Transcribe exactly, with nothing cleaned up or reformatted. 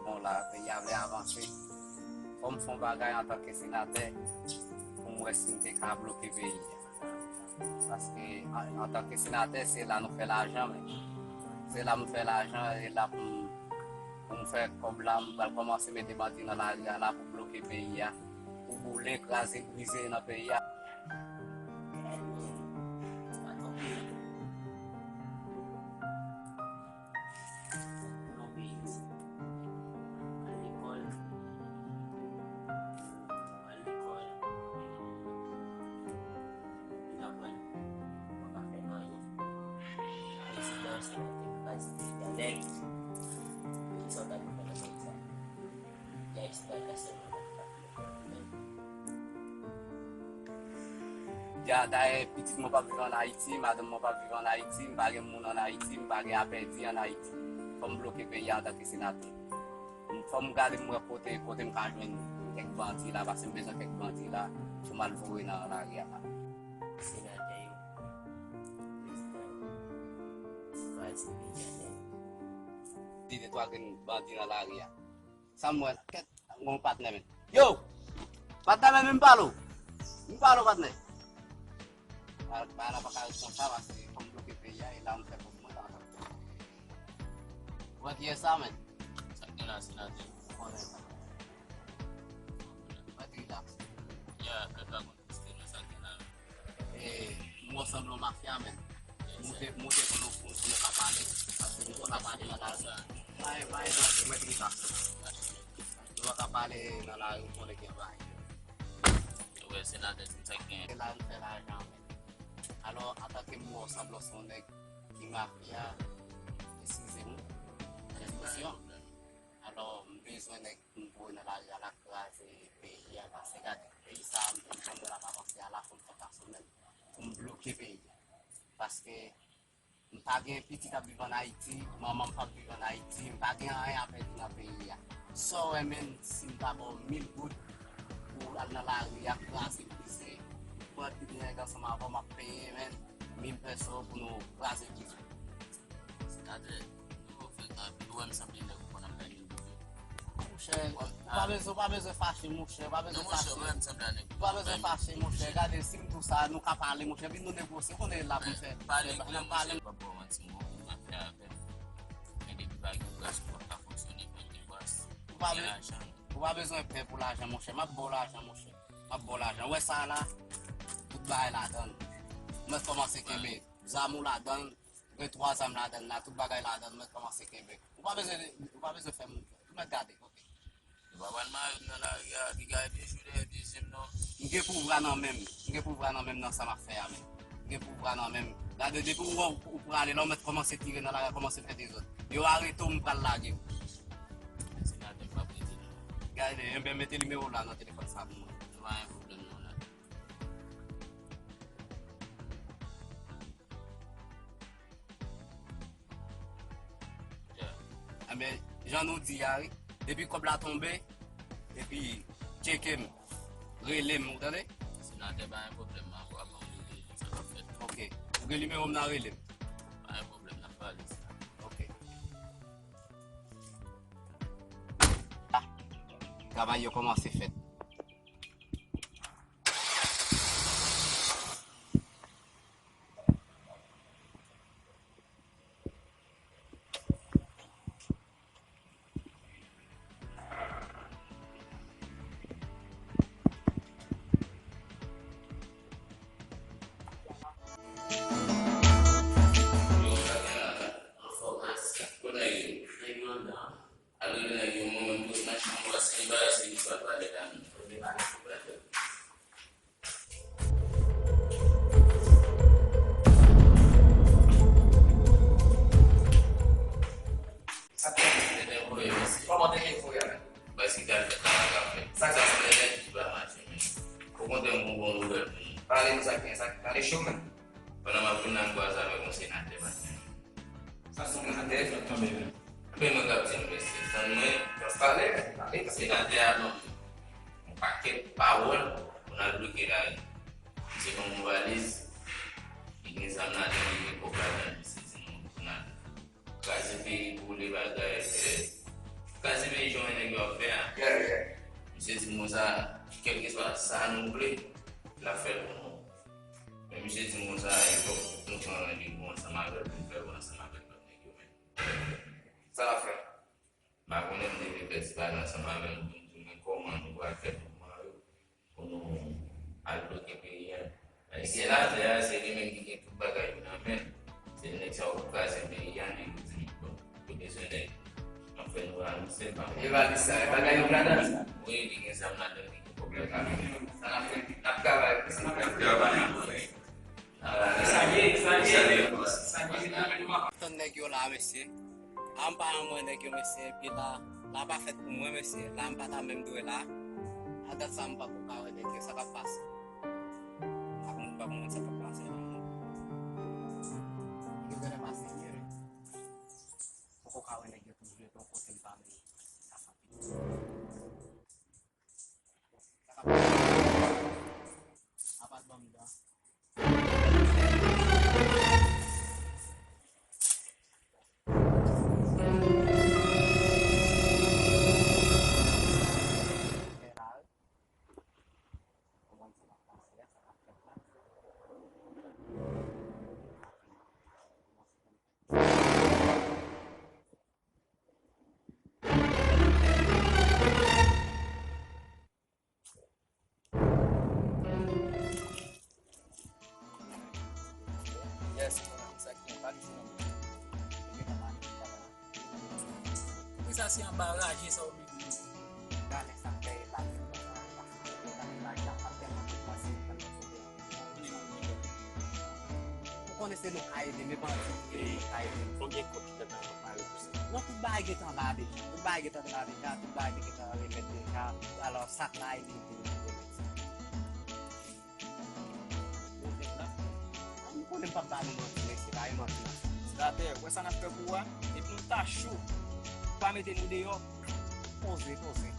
Bon, la, peyi a vle avanse. Fò m fè yon bagay antanke senatè pou m wè si m te ka bloke peyi a. Paske an- antanke senatè, se la nou fè lajan, men se la m fè lajan, e la pou m, pou m fè kòb la, m pral kòmanse mete bandi nan lari a la pou bloke peyi a, pou boule, kraze, brize nan peyi a. Dayè, pitit mwen p ap viv ann Ayiti, madanm mwen p ap viv ann Ayiti, m pa gen moun ann Ayiti, m pa gen apèdi ann Ayiti. Fò m bloke peyi a antanke senatè. Fò m gade m wè kote, kote m ka jwenn kèk bandi la, paske m bezwen kèk bandi la pou m al voye nan lari a la. Senatè yo, prezidan yo, kraze peyi a nèt. Li de twa grenn bandi nan lari a. Sa m wè, kèt, gon patnè men. Yo! Patnè men, vin m pale w. Vin m pale w, patnè. Bagay la pa ka ret konsa, paske fò m bloke peyi a, e la m fè kòb mwen la. Ou wè kiyès sa, men? Sa k gen la, senatè? Ou konnen sa. Ou wè ki la. Ya, pèp la konn piske nou sa k gen la. E, m wè w sanble yon mafya, men. Moute, moute pou nou, pou nou ka pale. Paske nou pa ka pale nan lari. Bay, bay, bay, mwen di sa. Nou pa ka pale nan lari, ou konnen gen bay. Ou wè, senatè, se sa k gen. Se la nou fè lajan, men. Alò, antanke m wè w sanble w se yon nèg ki mafya, eskize m, ekspresyon. Alò, m bezwen nèg pou m voye nan lari a la kraze peyi a, paske gade, peyi sa a, m konn jan l ap avanse a la, fò m fè pèsonèl pou m bloke peyi a. Paske m pa gen pitit ap viv ann Ayiti, manman m p ap viv ann Ayiti, m pa gen anyen a pèdi nan peyi a. Sa w wè menm si m ta ba w mil goud pou w al nan lari a, kraze, brize, pran tout nèg ansanm avè w, m ap peye, men, mil pèso pou nou kraze, brize. Senatè, nou fè anpil, ou wè m sanble nèg ou konn ap bay mil goud yo. Monchè, ou pa bezwen, ou pa bezwen fache, monchè, ou pa bezwen fache. Non, monchè, ou wè m sanble a nèg ou pa bezwen fache, monchè. Gade, si m di w sa, nou ka pale, monchè, epi nou negosye, ou konnen la pou m fè. Pale klè, monchè, m p ap ba w manti, m gon gwo mafya avè m. Men depi pa gen bras, ou p ap ka fonksyone, pa gen bras. Ou pa bezwen pè pou lajan, monchè, m ap ba w lajan, monchè. M ap ba w lajan. Ou wè sa la? Tout bagay ladan l. Mwen kòmanse kenbe zam ou ladan l. Gen twa zam ladan l la, tout bagay ladan l, mwen kòmanse kenbe. Ou pa bezwen, ou pa bezwen fè moun pè. Ou mèt gade, oke. Yo pa pral mare m nan lari a, li gaye de jou dèyè de je m non. M gen pouvwa nan men m. M gen pouvwa nan men m nan sa m ap fè a menm. M gen pouvwa nan men m. Gade, depi ou wè ou, ou prale la, ou mèt kòmanse tire nan lari a, kòmanse fè dezòd. Yo arete w, m pral lage w. Senatè, m p ap rete la. Gade, enben mete nimewo w la nan telefòn sa pou mwen. Nou pa gen pwoblèm non la. Enben, jan nou di a, wi, depi kòb la tonbe, epi tcheke m, rele m, ou tande? Senatè, pa gen pwoblèm, m ap, ap, ap rele sa k ap fèt. Oke. Ou gen nimewo m nan, rele m. Pa gen pwoblèm, n ap pale sa. Oke. Ah, travay yo kòmanse fèt. Yo, sa gen la, enfòmasyon. Kote nèg yo? Nèg yo anndan. Al rele nèg yo, mwen menm tou, nan chanm mwen, se li bagay, se li ki pral pale la menm. Mwen pa gen pwoblèm. Sa k pase? Te dèvoye, mesye. Kòman te dèvoye a menm? Baz ki ka fèt la, pa ka fèt. Sa k pase? Sa se nèg ki pa mache menm. Okontrè, m gon bon nouvèl pou nou. Pale nou sa k gen, sa k pale cho menm. Pandan m ap vin la, m kwaze avèk yon senatè maten. Sa se yon senatè, sa k tonbe menm. Ebyen, mwen k ap di nou, mesye, tann mwen. Pale, pale, pale. Senatè a ban m yon pakèt pawòl pou n al bloke lari. Misye ban m yon valiz, li gen zam ladan, li gen kòb ladan, misye di nou pou n al kraze peyi, boule bagay, fè, kraze peyi jan Sa, kèlkeswa sa nou vle, l ap fè l pou nou. Men misye di m konsa, e fòk nou pran randevou ansanm avè l, pou n fè l ansanm avèk lòt nèg yo menm. Sa l ap fè? M pa konnen, m te vle fè ti pale ansanm avè l pou m di w men kòman nou pral fè mouvman yo pou nou al bloke peyi a. Paske latè a, se li menm ki gen tout bagay yo nan men l. Se nèg sa yo k kraze peyi a, nèg yo di, bon, yo bezwen nèg. M ap fè nou anonse l pa. Yo va di sa, e bagay yo pral sa. Wi, li gen zam ladan l, li gen pwoblèm ladan l. Sa n ap fè, n ap travay pou sa. N ap travay, wi. Sa ye, sa ye, sa ye. Tann nèg yo la, mesye. A, m pa renmen wè nèg yo, mesye. Epi la, la pa fèt pou mwen, mesye. La, m pa ta menm dwe la. A dat sa, m pa ko ka wè nèg yo. Sa k ap pase? M pa konn, m pa konn sa k ap pase la, non. Nèg yo genlè pase byen, wi. Poko ka wè nèg yo toujou, epi yon kote m pa menm. Sa santi. Sa k ap pase? Apa ban m dan. Yes, mwen, sa ki pa di nan. Poukisa se anba raje sa w vin? Gade sa fè e pa. Ou konnen se nou k ede, men pa anti nou k ede. Konbyen kòb ki fèt nan kòb mari pou sa? Non, tout bagay gentan la deja. Tout bagay gentan la deja. Tout bagay te gentan remèt deja. Alò, sa k la ede pou nou remèt sa. Ou konnen m p ap ba nou manti, mesye, pa gen manti nan sa. Senatè, wè sa n ap fè pou ou a? Epi nou ta cho. Pa mete nou deyò. Poze, poze.